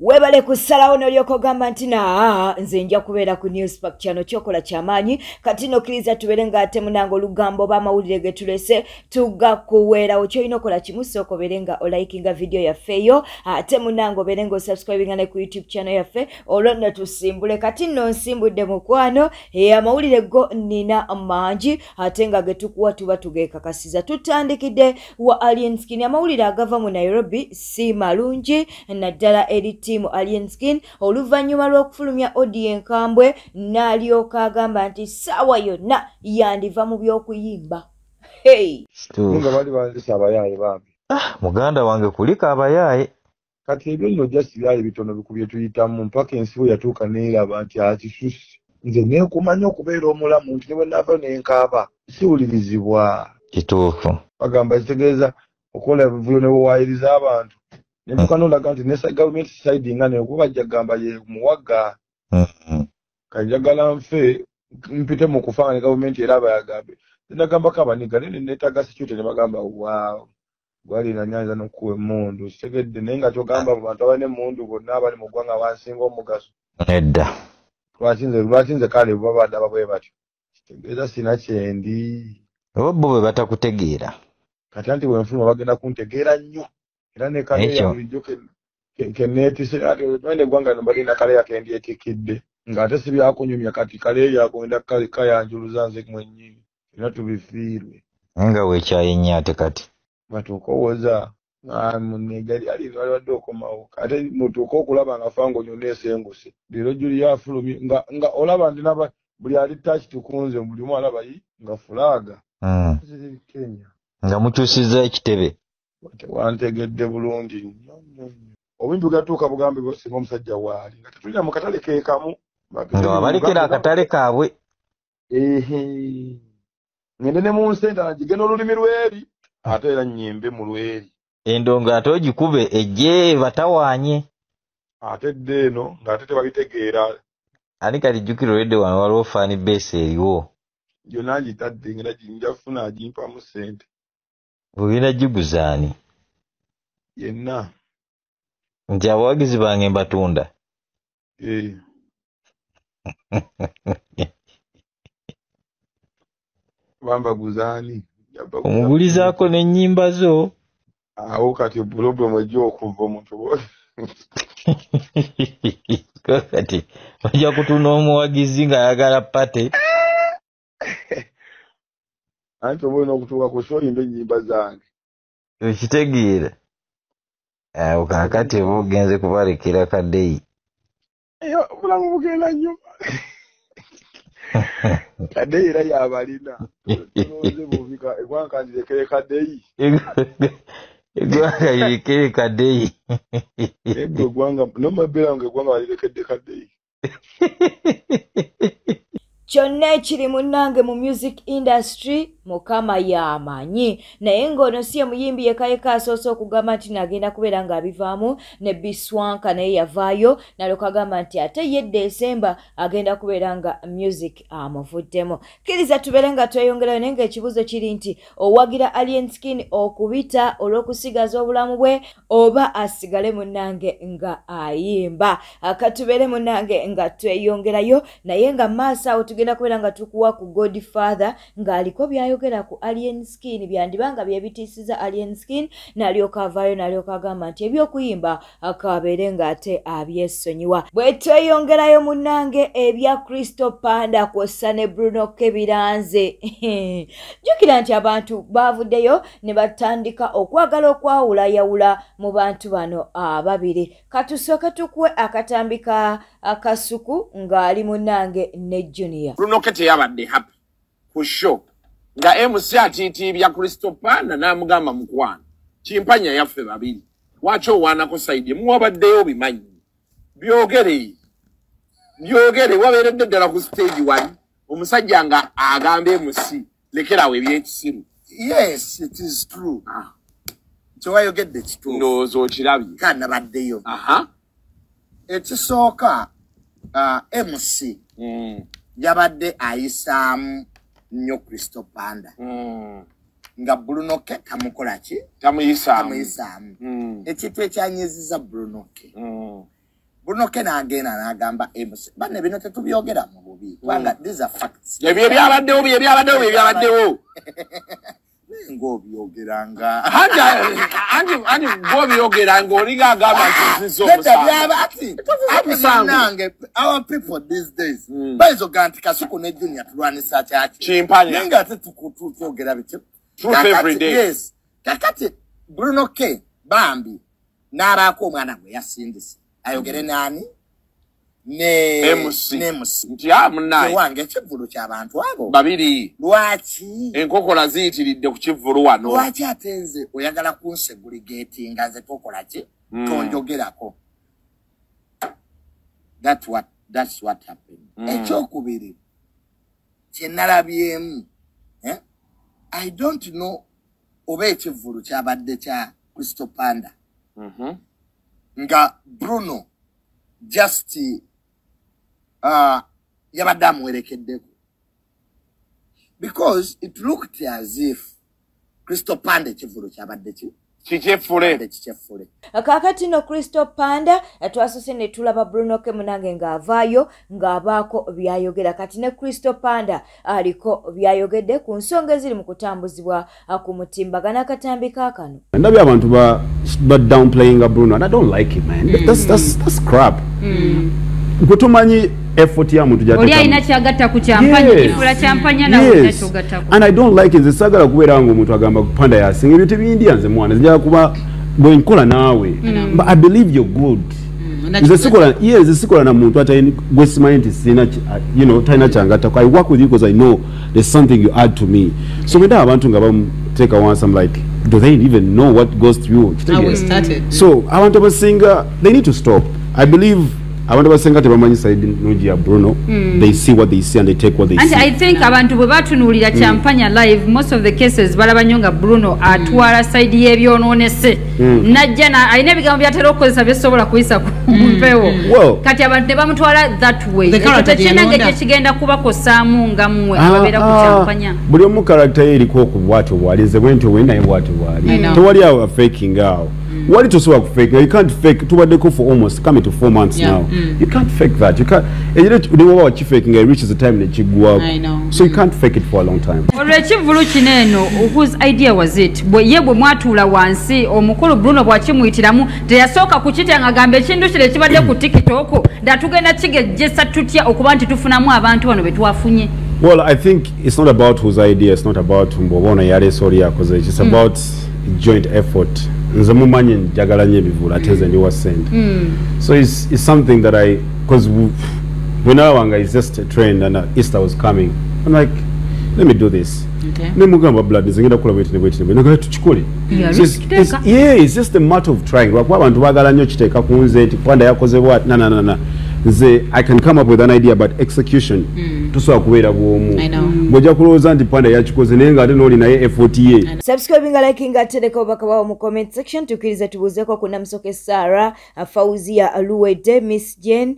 Webale kusalawo n'olyoka ogamba nti naa nze nja kubeera ku Newspark channel, kyokola kyamaanyi. Kati nokkiriza tubeere ng'ate munange olugambo oba amawulire ge tulese tugakuweerawo. Kyolina okola kimu, sooka obeere nga olikinga vidiyo yaffe eyo, ate munange obeere nga osubscribinga ne ku YouTube channel yaffe, olwo nno tusimbule. Kati nno nsimbudde mukwano, amawulire go nina mangi ate nga ge tukuwa tuba tugeekakasiza. Tutandikidde wa Alien Skin. Amawulire agava mu Nairobi si malungi naddala eri ttiimu Alien Skin oluvannyuma lw'okufulumya audio enkambwe n'alyoka agamba nti ssaawa yonna yandiva mu by'okuyimba. Hey! Nga bali banzisa abayaaye bambi. Muganda wange kuliko abayaaye. Kati ebyo nno just byali bitono bikubye tuyitamu mpaka ensi bwe yatuuka neeraba nti akisusse. Nze neekumanya okubeera omulamu nti ne bwe naava ne nkaaba siwulirizibwa. Kituufu. Bagamba kitegeeza okola ebivuyo ne wewaayiriza abantu. Ne ntuuka n'olaga nti ne gavumenti side nga nayo kuba bajja kugamba ye muwaga. Kati njagala nfe mpite mu kufa nga ne gavumenti era abayagambe. Nagambako abaniga naye ne neetaaga security ne bagamba waawo. Gwalina nyanza n'okuwa emmundu. Kitegedde naye nga ky'ogamba mu bantu abalina emmundu bonna abali mu ggwanga bansinga omugaso. Nedda. Lwaki nze kale baba bandaba bwe batyo. Kitegeeza sina kyendi. Oba bo bwe batakutegeera. Kati anti bwe nfuluma bagenda kuntegeera nnyo. Era ne kaleya bulijjo ke neetisse ate olwenda eggwanga lino balina kaleya ke ndyetikidde. Ng'ate si byakunyumya kati kaleya ako ngenda kayanjuluza nze mwennyini. Era tubifiirwe. Nga weekyaye nnyo ate kati. Batuuka owoza munnegali ali balwadde okomawo. Ate mutuuke okulaba nga fango yonna esenguse. Leero Julia afulumye nga olaba ndi naba buli ali touched ku nze buli omu alaba yi nga fulaaga. Ziri Kenya. Nga mukyusizza ekitebe. Wantegedde bulungi nnyo nnyo nnyo. Obumpi bugatuuka bugambe bw'osinga omusajja waali. Nga tetulina mu katale ke kamu. Nga wabalekera akatale kaabwe. Ehe. Ngende ne mu nsi endala ngige n'olulimi lw'eri. Ate era nnyimbe mu lw'eri. Endongo ate ogikube ejje batawaanye. Ate dde eno ng'ate tebabitegeera. Ani kati jjukira olwedde wano waliwo fan base eriwo. Yonna ngitadde ngenda nja kufuna agimpamu ssente. Ogenda giguza ani? Yenna. Nti abawagizi bange mbatunda. Bambaguza ani? Omugulizaako n'ennyimba zo. Awo kati problem ejja okuva omuntu Kati ojja kutunda omuwagizi ng'ayagala pate. Anti oba olina okutuuka ku show oyimbe ennyimba zange. Okitegeera. Awo kaakati oba ogenze kubalekera kadeyi. Obulamu bugenda nnyo. Kadeyi era y'abalina. Tulowooze bubi eggwanga kandirekere kadeyi. Eggwanga lirekere kadeyi. Naye ggwe eggwanga n'omabeera nga eggwanga balirekedde kadeyi. Kyonna ekiri munnange mu music industry Mukama y'amanyi. Naye ng'ono si ye muyimbi yekka yekka asoose okugamba nti nagenda kubeera ng'abivaamu, ne Biswanka naye yavaayo n'alyoka agamba nti ate ye December agenda kubeera nga music amuvuddemu. Kkiriza tubeere nga tweyongerayo, naye ng'ekibuuzo kiri nti owagira Alien Skin okubita olw'okusigaza obulamu bwe oba asigale munnange nga ayimba. Katubeere munnange nga tweyongerayo, naye nga maaso awo tugenda kubeera nga tukuwa ku Godfather ng'aliko byayogera ku Alien Skin byandibanga byebitiisiza Alien Skin, n'alyoka avaayo n'alyoka agamba nti ebyokuyimba akabeere ng'ate abyesonyiwa. Bwe tweyongerayo munnange ebya Crystal Panda kw'ossa ne Bruno Kebiranze. Jjukira nti abantu baavuddeyo ne batandika okwagala okwawulayawula mu bantu bano ababiri. Katusooke tukuwe akatambi ka Kasuku ng'ali munnange ne Junior. Bruno K teyabadde happy ku show nga MC atiitiibya Crystal Panda n'amugamba mukwano kimpanya yaffe babiri lwaki owaanako side muwabaddeyo obimanyi byogere byogere wabeeredde ddala ku stage wali omusajja nga agamba MC lekerawo ebyekisiru. Yes, it is true. Kyewayogedde kituufu. Ndowooza okirabye. Kanabaddeyo. Ekisooka MC yabadde ayisaamu nnyo Crystal Panda. Nga Bruno K tamukola ki? Tamuyisaamu. Tamuyisaamu. Ekintu ekyanyiziza Bruno K. Bruno K n'agenda n'agamba MC banne bino tetubyogera mu bubi kubanga these are facts. Ebyo byabaddewo byabaddewo byabaddewo. Ng'obyogeranga. Anti ng'obyogera ng'olinga agamba nti nziza omusango. Ati nange our people these days bayinza okugamba nti Kasuku ne Junior tulwanisa kyaki. Kimpanya. Naye ng'ate twogera bityo. Truth every day. Yes. Kakati Bruno K bambi n'abaako omwana gwe yasindise. Ayogere nani? Ne MC. Ne MC. Nti munnaye. Wange ekivvulu ky'abantu abo. Babiri. Lwaki? Enkokola ziyitiridde ku kivvulu wano. Lwaki ate nze oyagala kunsegregatinga nze tokola ki? Tonjogerako. That's what happened. Ekyokubiri kye nalabyemu, I don't know oba ekivvulu kyabadde kya Crystal Panda. Nga Bruno just yabadde amuwerekeddeko because it looked as if Crystal Panda ekivvulu kyabadde ki kikyefule. Kaakati no Crystal Panda twasose ne tulaba Bruno K munange ng'avaayo ng'abaako byayogera. Kati ne Crystal Panda aliko byayogedde ku nsonga eziri mu kutambuzibwa ku mutimbagano. Akatambi kaakano. Ndabye abantu ba downplaying Bruno and I don't like it, man. That's crap. Gwe tomanyi effort ya muntu Oli alina kyagatta ku kyampanya, kifula kyampanya nawe kyogattako. And I don't like it. Nze saagala kubeera nga omuntu agamba Panda yasinga ebyo tebindya nze mwana. Nzija kuba bwe nkola naawe. But I believe you're good. Nze sikola na muntu ate gwe simanyi nti sirina, you know, talina kyangattako. I work with you because I know there's something you add to me. So when abantu nga bamuteeka wansi, I'm like, do they even know what goes through? How we started. So abantu abasinga, they need to stop. I believe abantu abasinga tebamanyi side nungi ya Bruno. They see what they see and they take what they And see. I think abantu bwe batunuulira kyampanya live, most of the cases balaba nnyo nga Bruno atwala side y'ebyonoonese. Najja alina ebigambo by'atera okukozesa byesobola kuyisa ku mpewo. Kati abantu ne bamutwala that way. Ekyo tekirina ngeri kigenda kubakosaamu nga mmwe ababeera ku kyampanya. Buli omu character ye eriko ku bw'atyo bw'ali. Nze bwe ntyo bwe naye bw'atyo bw'ali. Tewali awo faking awo. Wali tosobola kufake. You can't fake. Tubaddeko for almost coming to 4 months now. You can't fake that. You can't. Ne wakifaking, it reaches the time nekiggwako. So you can't fake it for a long time. Olwo ekivvulu kino eno, whose idea was it? Bwe ye bwe mwatuula wansi, omukulu Bruno bw'akimuyitiramu, teyasooka kukitya ng'agamba ekintu kino ekibadde ku TikTok, dda tugenda kigejjesa tutya okuba nti tufunamu abantu bano be twafunye. Well, I think it's not about whose idea, it's not about mbw'oba yaleese oli yakoze. It's about joint effort. Nze mumanyi njagala nnyo ebivvulu ate nze ndi wa ssente. So it's something that I, because when I wanga is just a trend and Easter was coming, I'm like, let me do this. Ne mugamba blood nze ngenda kukola bweti ne bweti ne bweti. Nagala tukikole. So it's just a matter of trying. Lwakuba abantu baagala nnyo kiteeka ku nze nti Panda yakoze bw'ati, na na na na. Nze I can come up with an idea but execution tosobola kubeera bw'omu. Bw'ojja kulowooza nti Panda yakikoze naye ng'ate n'oli naye effort ye. Subscribing, liking, atereka obubaka bwawo mu comment section. Tukkirize tubuuzeeko ku Namusoke Sarah, Fauzia Luwedde, Miss Jane,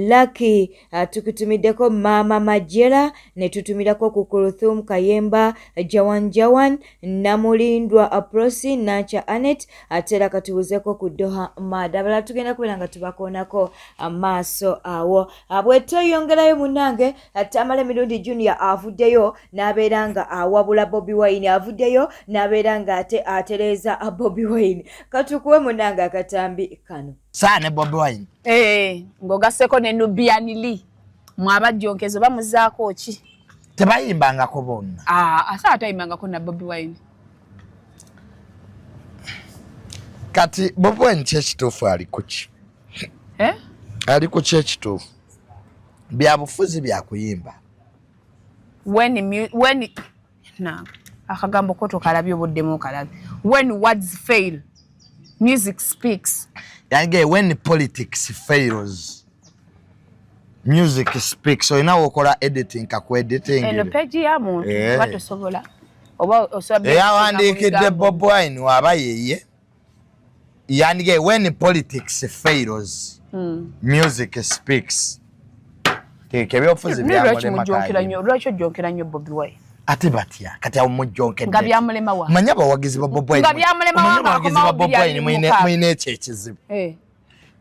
Lucky, tukutumiddeko Mama Majera, ne tutumirako ku Kuruthum Kayemba, Jawan Jawan, Namulindwa Aprosi, Nancha Anet, ate era katubuuzeeko ku Doha Mada. Abalala tugenda kubeera nga tubakoonako amaaso awo. Bwe tweyongerayo munnange, Tamale Mirundi Junior avuddeyo n'abeera nga awabula Bobi Wine, avuddeyo n'abeera nga ate atereeza Bobi Wine. Katukuwe munnange akatambi kano. Saa ne Bobi Wine. Ng'ogasseko ne Nubian Lee. Mwabajjonkezo bamuzaako ki? Tebayimbangako bonna. Asa atayimbangako na Bobi Wine. Kati Bobi Wine ki ekituufu ali ku ki? Ali ku ki ekituufu? Byabufuzi bya kuyimba. When na akagambo ko tokalabye obuddemu okalabye. When words fail, music speaks. Yange when politics fails, music speaks. So ina wokola editing ka editing. Eno page ya muntu batosobola. Oba osobola. Yawandiikidde Bobi Wine waba yeye. Yange when politics fails, music speaks. Ebyobufuzi byamulema. Lwaki ojjonkera nnyo Bobi Wine? Ate batya kati awo mujjonkedde. Nga byamulema wa? Manya abawagizi ba Bobi Wine. Nga byamulema wa abawagizi ba Bobi Wine mulina ekyo ekizibu.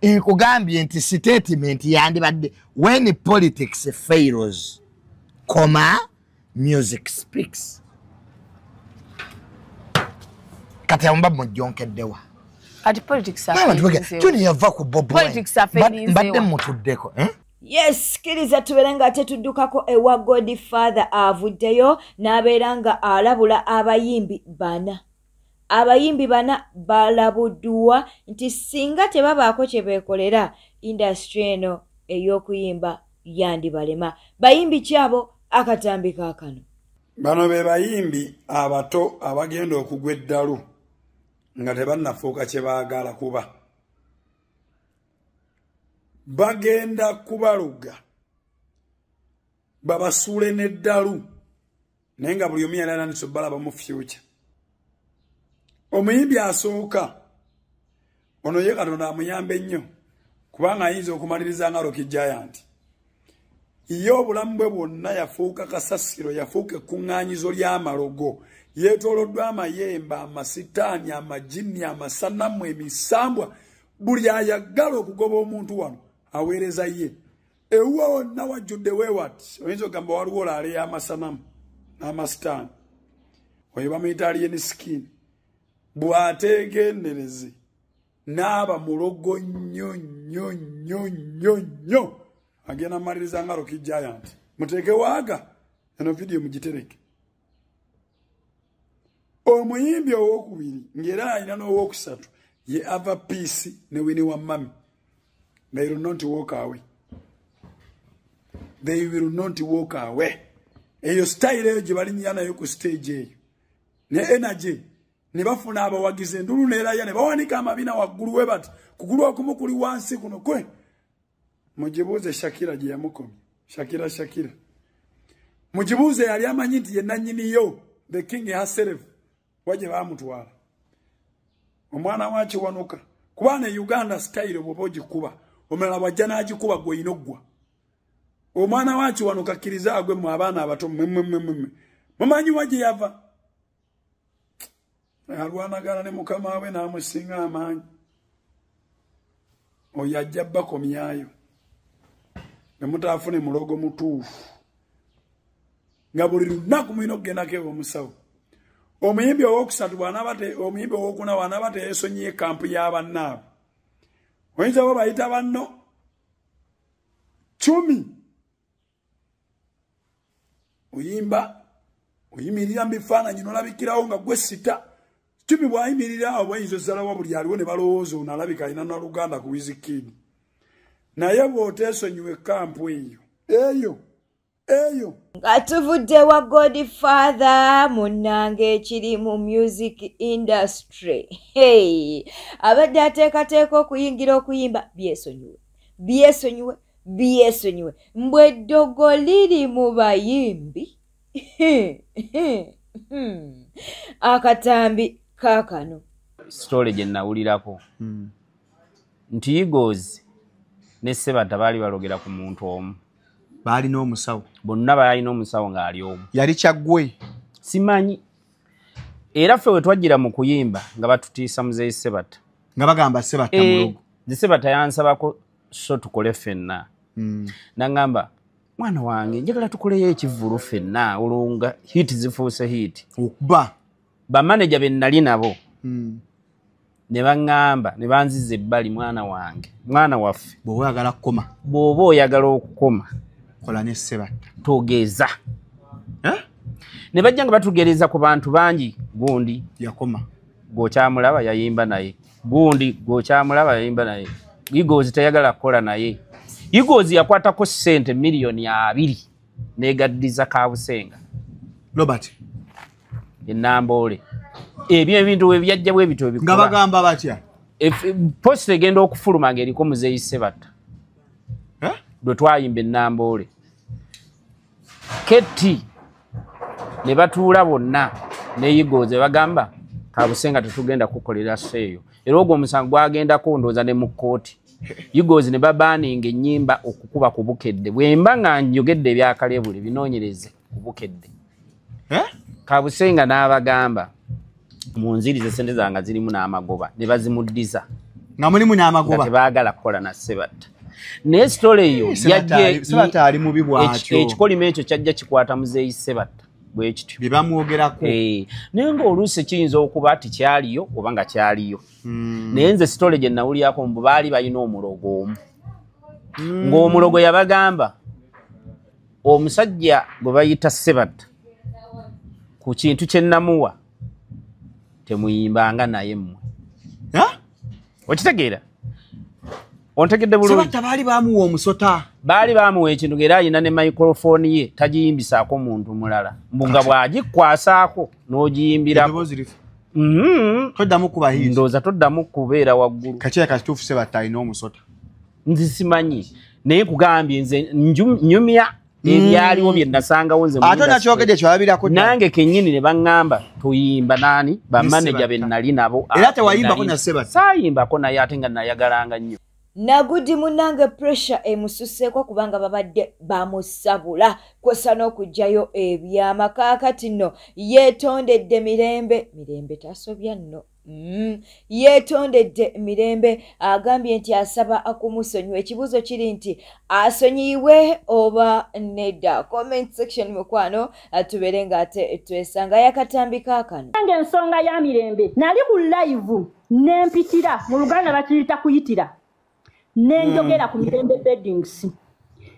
Nkugambye nti statement yandibadde when politics fails, comma, music speaks. Kati amba mujjonkeddewa. Kati politics affair. Tuni yava ku Bobi Wine. Politics affair. Mbadde mutuddeko, eh? Yes, kkiriza tubeere nga tetuddukako ewa Godfather avuddeyo n'abeera nga alabula abayimbi bana. Abayimbi bana balabuddwa nti singa tebabaako kye beekolera industry eno ey'okuyimba yandibalema. Bayimbi ki abo? Akatambi kaakano. Bano be bayimbi abato abagenda okugwa eddalu nga tebannafuuka kye baagala kuba. Bagenda kubaluga babasuule n'eddalu naye nga buli omu yali atandise obbalaba mu future. Omuyimbi asooka ono ye Katonda amuyambe nnyo kubanga ayinza okumaliriza nga Rocky Giant. Ye obulamu bwe bwonna yafuuka kasasiro, yafuuka ekkuŋŋaanyizo ly'amalogo, yeetooloddwa amayembe, amasitaani, amajinni, amasanamu, emisambwa. Buli ayagala okugoba omuntu wano aweereza ye. Ewuwe wonna wajjudde weewati, oyinza okugamba waliwo olaale y'amasanamu n'amasitaani. Oyo bamuyita Alien Skin. Bw'ateegendereze n'aba mulogo nnyo nnyo nnyo nnyo nnyo, agenda maliriza nga Rocky Giant. Muteeke waaga eno vidiyo mugitereke. Omuyimbi owookubiri ng'era alina n'owookusatu ye Ava Peace ne Winnie wa Mami. They will not walk away. They will not walk away. Eyo style eyo gye balinnya nayo ku stage eyo ne energy ne bafuna abawagizi endulu n'eraya ne bawanika amabina waggulu we bati kugulu okumu kuli wansi kuno kwe. Mugibuuze Shakira gye yamukomye. Shakira Shakira. Mugibuuze yali amanyi nti ye nannyiniyo the king herself waje baamutwala. Omwana wa Kiwanuka. Kuba ne Uganda style bw'oba ogikuba omulala bw'ajja n'agikuba gwe oyina oggwa. Omwana wa Kiwanuka kkiriza agwe mu abaana abato mmwe. Mumanyi wa gye yava? Alwanagana ne mukama we n'amusinga amaanyi. Oyo ajja bakomyayo. Ne mutaafune mulogo mutuufu. Nga buli lunaku mulina okugendako ew'omusawo. Omuyimbi owookusatu bw'anaaba omuyimbi owookuna bw'anaaba teyeesonyiye kampu y'abannaabo. Oyinza bo bayita banno 10. Oyimba, oyimirira mu bifaananyi n'olabikirawo nga gwe sita. 10 bw'ayimirira awo bw'ayinza ozzalawo buli aliwo ne balowooza ono alabika alina naluganda ku Wizkid. Naye bw'oteesonyiwa kampu eyo, eyo eyo. Nga tuvudde wa Godfather munnange ekiri mu music industry. Hey, abadde ateekateeka okuyingira okuyimba byesonyiwe, byesonyiwe, byesonyiwe. Mbwe eddogo liri mu bayimbi. Akatambi kaakano. Story gye nnawulirako nti Eagles ne Sebatta baali balogera ku muntu omu. Baalina omusawo. Bonna baalina omusawo ng'ali omu. Yali Kyaggwe. Simanyi. Era ffe we twajjira mu kuyimba nga batutiisa muzeeyi Sebatta. Nga bagamba Sebatta mulogo. Nze Sebatta yansabako so tukole ffenna. N'angamba mwana wange njagala tukoleyo ekivvulu ffenna olwo nga hit zifuuse hit. Okuba. Bamaneja be nnali nabo. Ne baŋŋamba ne banziza ebbali mwana wange mwana waffe. Bw'oba oyagala kukoma. Bw'oba oyagala okukoma. Kola ne Sebatta. Togeza. Ne bajja nga batugereza ku bantu bangi. Gundi yakoma. Gw'okyamulaba yayimba naye. Gundi gw'okyamulaba yayimba naye. Eagles teyagala kukola naye. Eagles yakwatako ssente miliyoni 2 n'egaddiza Kabusenga. Robert. Ennamboole. Ebyo ebintu we byajja bwe bityo bikola. Nga bagamba batya? Post egenda okufuluma ng'eriko muzeeyi Sebatta. Lwe twayimba ennamboole. Keti ne batuula bonna ne Eagles bagamba Kabusenga tetugenda kukolera seeyo. Era ogwo omusango gwagendako ndowooza ne mu kkooti. Eagles ne babaaninga ennyimba okukuba ku Bukedde. Bwe mba nga njogedde ebyakalebule binoonyereze ku Bukedde. Kabusenga n'abagamba munzirize sente zange zirimu n'amagoba ne bazimuddiza. Nga mulimu n'amagoba. Tebaagala kukola na Sebatta. Naye story eyo Sebatta ali mubi bw'atyo. Ekikolimo ekyo kyajja kikwata muzeeyi Sebatta bwe kityo. Bye bamwogerako. Naye ng'oluusi kiyinza okuba tikyaliyo oba nga kyaliyo. Naye nze story gye nawulyako mbu baali balina omulogo omu. Ng'omulogo yabagamba omusajja gwe bayita Sebatta ku kintu kye namuwa temuyimbanga naye mmwe. Okitegeera? Ontegedde bulungi. Sebatta baali bamuwa omusota. Baali bamuwa ekintu era alina ne microphone ye tagiyimbisaako muntu mulala. Mbu nga bw'agikwasaako n'ogiyimbirako. Toddamu kuba hizi. Ndowooza toddamu kubeera waggulu. Kakiera kituufu Sebatta alina omusota. Nze simanyi. Naye kugambye nze nyumya ebyaliwo bye nasangawo nze. Ate nakyogedde kyewabirako dda. Nange kennyini ne baŋŋamba tuyimba naani bamaneja be nali nabo. Era tewayimbako na Sebatta. Saayimbako naye ate nga nayagalanga nnyo. Nagudi munnange pressure emususeeko kubanga babadde bamusabula kwossa n'okuggyayo ebyama. Kaakati nno yeetondedde Mirembe. Mirembe tasobya nno. Yeetondedde Mirembe, agambye nti asaba akumusonyiwa. Ekibuuzo kiri nti asonyiwe oba nedda? Comment section mukwano tubeere nga ate twesanga yakatambika kano. Nange ensonga ya Mirembe nali ku live nempitira mu Luganda bakiyita kuyitira nenjogera ku Mirembe beddings,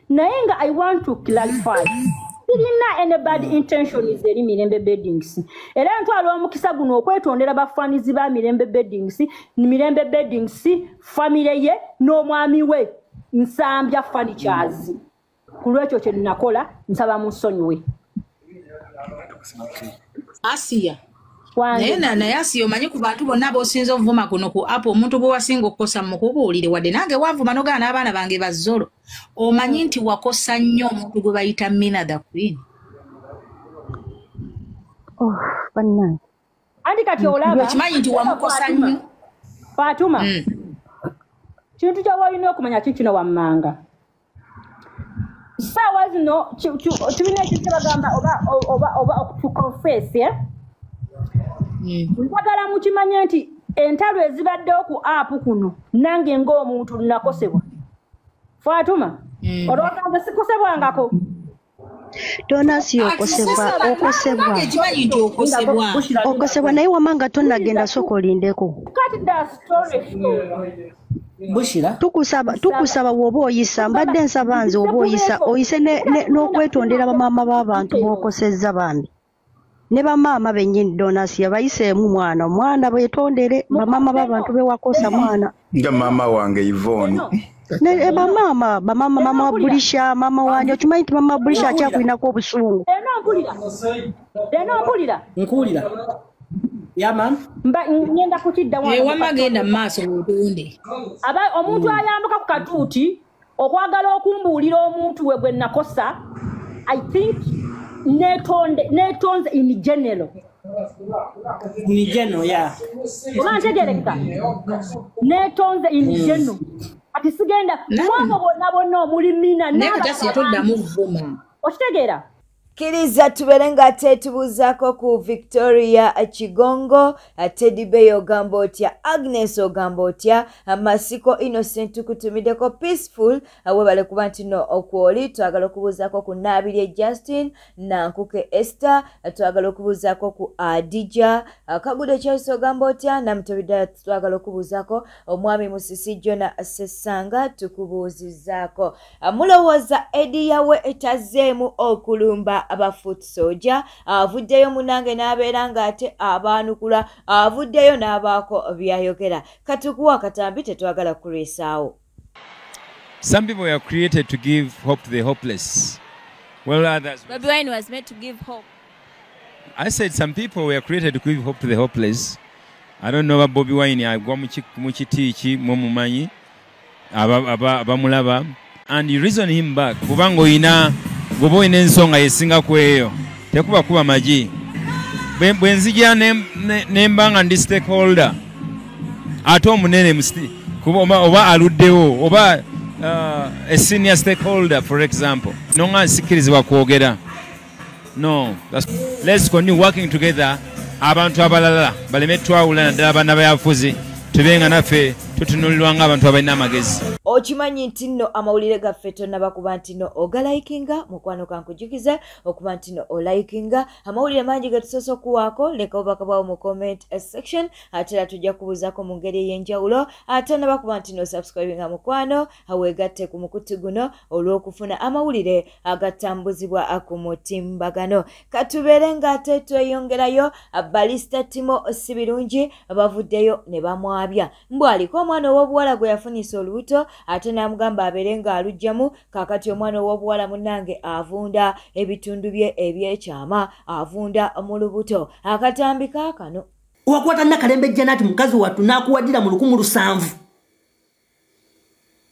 naye nga I want to clarify sirina any bad intentions eri Mirembe beddings. Era ntwala omukisa guno okwetondera bafanizi ba Mirembe beddings, Mirembe beddings family ye n'omwami we Nsambya furnitures. Ku lwekyo kye nnakola nsaba munsonyiwe. Asiya naye Asiya omanyi ku bantu bonna b'osinza ovuma kuno ku app omuntu gwe wasinga okukosa mukubuulire wadde nange wanvuma n'ogaana abaana bange bazzolo omanyi nti wakosa nnyo omuntu gwe bayita Mina the Queen. Oh, bannange. Anti kati olaba okimanyi nti wamukosa nnyo Fatuma. Kintu ky'oba olina okumanya kikino wammanga. Ssaawa zino tulina ekintu kye bagamba oba to confess, eh? Njagala mukimanye nti entalo ezibaddewo ku app kuno nange ng'omuntu nnakosebwa. Fatuma, olowooza sikosebwangako? Donasi okosebwa, okosebwa. Okosebwa naye wamanga tonnagenda sooka olindeko. Bushira. Tukusaba bw'oba oyisa, mbadde nsaba nze oba oyisa, oyise n'okwetondera bamaama b'abantu b'okosezza bambi. Ne bamaama bennyini Donasi yabayiseemu mwana, omwana bwetondere bamaama b'abantu bewakosa mwana. Nga maama wange Yvonne. Ne bamaama, bamaama mama wa Bulisha, mama wange, okimanyi nti mama wa Bulisha akyakulinako obusungu. Eno mpulira. Nkuwulira. Yeah, man. Mba ngenda kukidda wano. Wamma genda mu maaso otunde. Omuntu ayambuka ku katuuti okwagala okumbuulira omuntu we gwe nakosa, I think netonze in general. In general, yeah. Oba ntegeereka? Netonze in general. Ati sigenda mwabo bonna bonna omuli Mina naye kati yatoddamu vuma. Okitegeera? Kkiriza tubeere nga tetubuuzaako ku Victoria Kigongo, Teddy Bey ogamba otya, Agnes ogamba otya, Masiko Innocent tukutumiddeko, Peaceful webale kuba nti nno okwoli. Twagala okubuuzaako ku Naabirye Justin, Nankuke Esther, twagala okubuuzaako ku Adija Kagude Charles ogamba otya, Namutobidda twagala okubuuzaako omwami Musisi Jona Sessanga tukubuuzizaako. Mulowooza Eddy Yawe etazzeemu okulumba aba foot soldier, avuddeyo munange n'abeera ng'ate abaanukula, avuddeyo n'abaako byayogera. Katukuwa akatambi tetwagala kulwisaawo. Some people were created to give hope to the hopeless. Well, others. Bobi Wine was made to give hope. I said some people were created to give hope to the hopeless. I don't know about Bobi Wine agwa mu kiti ki mumumanyi abamulaba and you reason him back kubanga oyina goba oyina ensonga yesinga ku eyo tekuba kuba magi bwe nzija ne mba nga ndi stakeholder ate omunene oba aluddewo oba a senior stakeholder for example nonga nsikirizibwa kwogera. No, let's continue working together. Abantu abalala baleme twawula naddala bannabyabufuzi Tube nga naffe tutunulirwa ng'abantu abalina amagezi. Okimanyi nti nno amawulire gaffe tonnaba kuba nti nno ogalayikinga, mukwano kankujukize okuba nti nno olayikinga. Amawulire mangi ge tusoose okuwaako, leka obubaka bwawo mu comment section, ate era tujja kubuuzaako mu ngeri ey'enjawulo. Ate onnaba kuba nti nno osubscribinga mukwano, weegatte ku mukutu guno olw'okufuna amawulire agatambuzibwa ku mutimbagano. Katubeere ng'ate tweyongerayo. Balista Timo Sibirungi bavuddeyo ne bamwabya mbu aliko omwana ow'obuwala gwe yafunisa olubuto ate n'amugamba abeere ng'aluggyamu. Kaakati omwana ow'obuwala munnange avunda ebitundu bye ebyekyama, avunda mu lubuto. Akatambi kaakano wakwata Nakalembe Janati mukazi wattu n'akuwadira mu 1700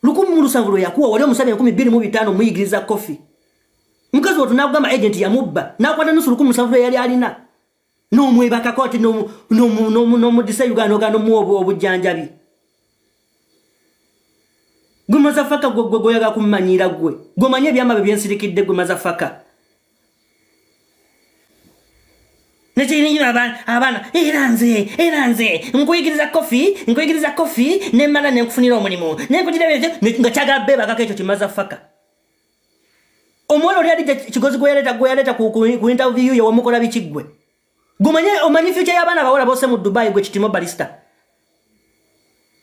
1700 lwe yakuwa wali omusabye 2005 muyigiriza kofi. Mukazi wattu n'akugamba agent yamubba n'akwata nusu 1700 lwe yali alina n'omwebakako ate n'omudisa Uganda oganda omuwa obujjanjabi. Gwe mazafaka gwe gweoyaga kummanyiira gwe gwomanye ebyama bye byensirikidde gwe mazafaka. Nekirinyira abaana era nze nkuyigiriza kofi nemmala nenkufunira omulimu nenkugira nga kyagala beebakako ekyo kimazafaka. Omuwala oli ali kigozi gwe yaleeta ku interview ye wamukola biki ggwe? Gumanye omanyi future y'abaana abawala bose mu Dubai gwe Kitimo Balista.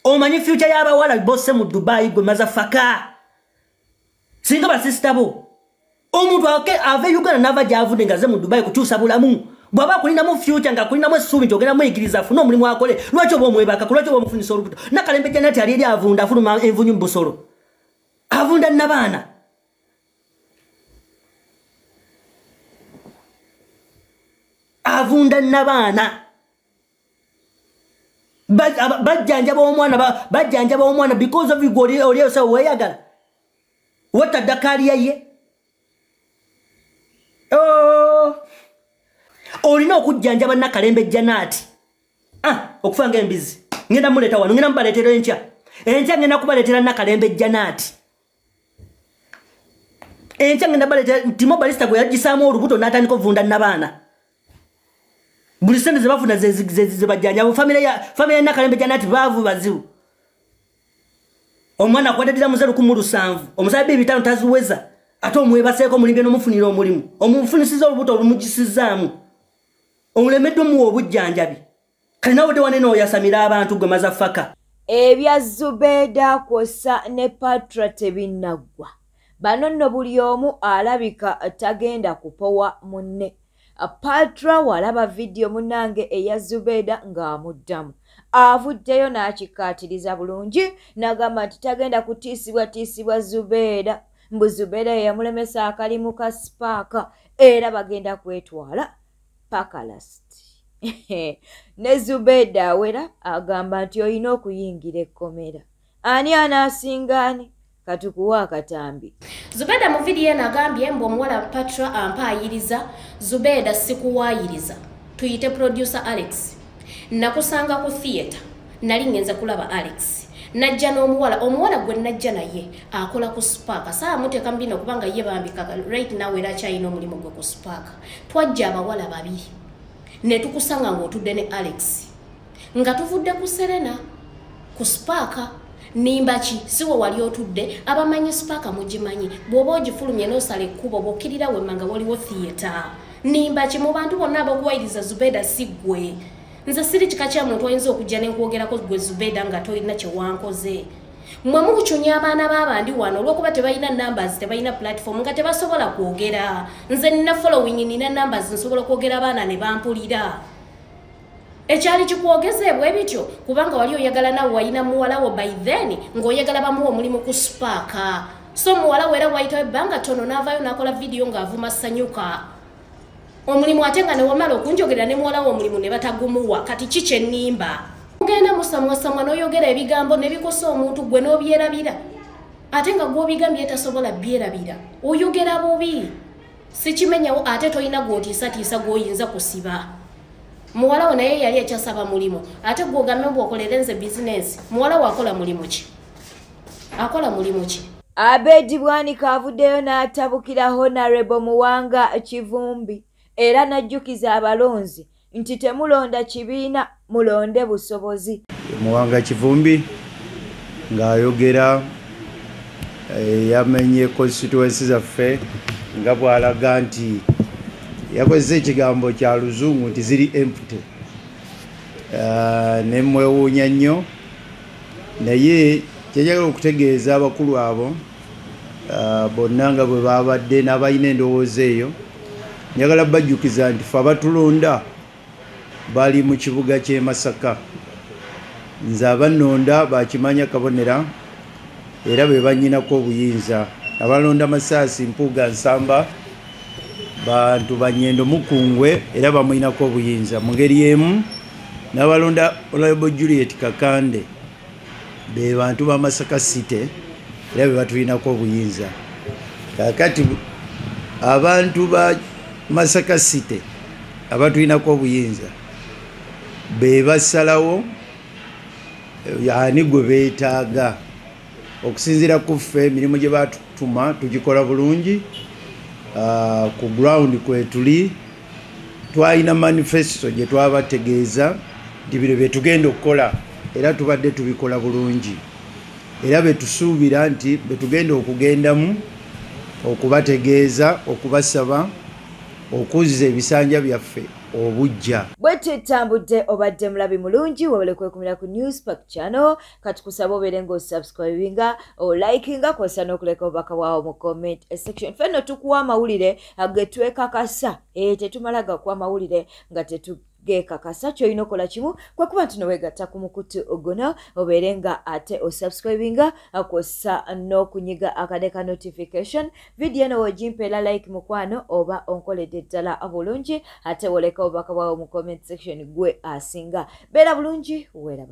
Omanyi future y'abawala bose mu Dubai gwe mazafaka. Singa basista bo. Omuntu ave Uganda nava gyavudde nga ze mu Dubai kukyusa bulamu. Bw'aba akulinamu future nga akulinamu essuubi nti ogenda muyigiriza afune omulimu akole, lwaki oba omwebakako, lwaki oba omufunisa olubuto? Nakalembe Janati ali eri avunda afuluma envunyu mu busolo. Avunda n'abaana. Avunda n'abaana. Bajjanjaba omwana because of you oli osawo weeyagala. Watadda kaaliya ye. Oh! Olina okujjanjaba Nakalembe Janati. Okufa ng'embizi. Ngenda muleeta wano, ngenda mubaleetera enkya. Enkya ngenda kubaleetera Nakalembe Janati. Enkya ngenda baleetera Timo Balista gwe yagisaamu olubuto n'atandika ovunda n'abaana. Buli ssente ze bafuna ze bajjanjaba. Famire ya Nakalembe Janati baavu bazibu. Omwana akwatadira muze 1700, omusabye 5 taziweza. Ate omwebaseeko omulimu n'omufunira omulimu. Omufunisiza olubuto olumugisizaamu. Omulemeddwa omuwa obujjanjabi. Kale naawe tewanene oyasamira abantu gwe mazafaka. Ebya Zubeda kwossa ne Patra tebinnaggwa. Bano nno buli omu alabika tagenda kupowa munne. Patra walaba vidiyo munnange eya Zubeda ng'amuddamu. Avuddeyo n'akikkaatiriza bulungi n'agamba nti tagenda kutiisibwatiisibwa Zubeda. Mbu Zubeda ye yamulemesa akalimu ka Spark era bagenda kwetwala paka last. Ne Zubeda awera agamba nti olina okuyingira ekkomera. Ani anaasinga ani? Katukuwa akatambi. Zubeda mu vidiyo eno agambye mbu omuwala Patra ampaayiriza, Zubeda sikuwaayiriza. Tuyite producer Alex. Nakusanga ku theatre, nali ngenze kulaba Alex. Najja n'omuwala, omuwala gwe najja naye akola ku Spark. Saamuteeka mu bino kubanga ye bambi right now era akyalina omulimu gwe ku Spark. Twajja abawala babiri ne tukusanga ng'otudde ne Alex nga tuvudde ku Serena ku Spark. Nimba ki siwe wali otudde, abamanyi Spark mugimanyi, bw'oba ogifulumye n'osala ekkubo bw'okkirira wemmanga waliwo theatre. Nimba ki mu bantu bonna abakuwayiriza Zubeda si ggwe. Nze siri kika kya muntu ayinza okujja ne nkwogerako gwe Zubeda nga tolina kye wankoze. Mmwe mukucunya abaana b'abandi wano olw'okuba tebalina numbers, tebalina platform nga tebasobola kwogera. Nze nina following, nina numbers, nsobola okwogera abaana ne bampulira. Ekyali kikwogezebwa ebityo kubanga wali oyagala nawe walina muwala wo by then ng'oyagala bamuwa omulimu ku Spark. So muwala wo era wayitawo ebbanga ttono n'avaayo n'akola vidiyo ng'avuma Sanyuka. Omulimu ate nga ne wamala okunjogera ne muwala wo omulimu ne batagumuwa. Kati ki kye nnimba? Mugenda musamwasamwa n'oyogera ebigambo ne bikosa omuntu gwe n'obyerabira. Ate nga gw'obigambye tasobola byerabira. Oyogera bubi. Sikimenyawo ate tolina gw'otiisatiisa gw'oyinza kusiba. Muwala wo naye yali akyasaba mulimu. Ate gw'ogambe bw'okolera nze bizinensi. Muwala wo akola mulimu ki? Akola mulimu ki? Abedi Bwanika avuddeyo n'atabukira Honorable Muwanga Kivumbi era n'ajjukiza abalonzi nti temulonda kibiina, mulonde busobozi. Muwanga Kivumbi ng'ayogera, yamenye constituency zaffe nga bw'alaga nti yakozesa ekigambo kya Luzungu nti ziri empty. Ne mwewuunya nnyo, naye kyenjagala okutegeeza abakulu abo bonna nga bwe babadde n'abalina endowooza eyo, njagala bajjukiza nti ffe abatulonda bali mu kibuga ky'e Masaka. Nze abannonda bakimanya kabonera era be bannyinako obuyinza. Abalonda Masaasi, Mpuuga, Nsamba bantu banyendo mukungwe era bamuyinako obuyinza. Mu ngeri emu n'abalonda Honorable Juliet Kakande be bantu ba Masaka City era be batulinako obuyinza. Kaakati abantu ba Masaka City abatulinako obuyinza be basalawo ani gwe beetaaga. Okusinziira ku ffe emirimu gye batutuma tugikola bulungi. Ku ground kwe tuli twalina manifesto gye twabategeeza nti bino bye tugenda okukola era tubadde tubikola bulungi, era betusuubira nti betugenda okugendamu okubategeeza, okubasaba okuzza ebisanja byaffe obujja. Bwe tutambudde, obadde mulabi mulungi, wabale kwekumira ku Newspark channel. Katukusaba obeere ng'osubscribinga, olikinga, kw'ossa n'okuleka obubaka bwawo mu comment section. Ffenno tukuwa amawulire ge twekakasa, tetumala gakuwa amawulire nga tetu geekakasa. Kyolina okola kimu, kwe kuba nti noweegatta ku mukutu guno, obeere nga ate osubscribinga, kwossa n'okunyiga akade ka notification. Vidiyo eno wogimpeera like, mukwano, oba onkoledde ddala bulungi, ate woleka obubaka bwawo mu comment section. Gwe asinga, beera bulungi, weeraba.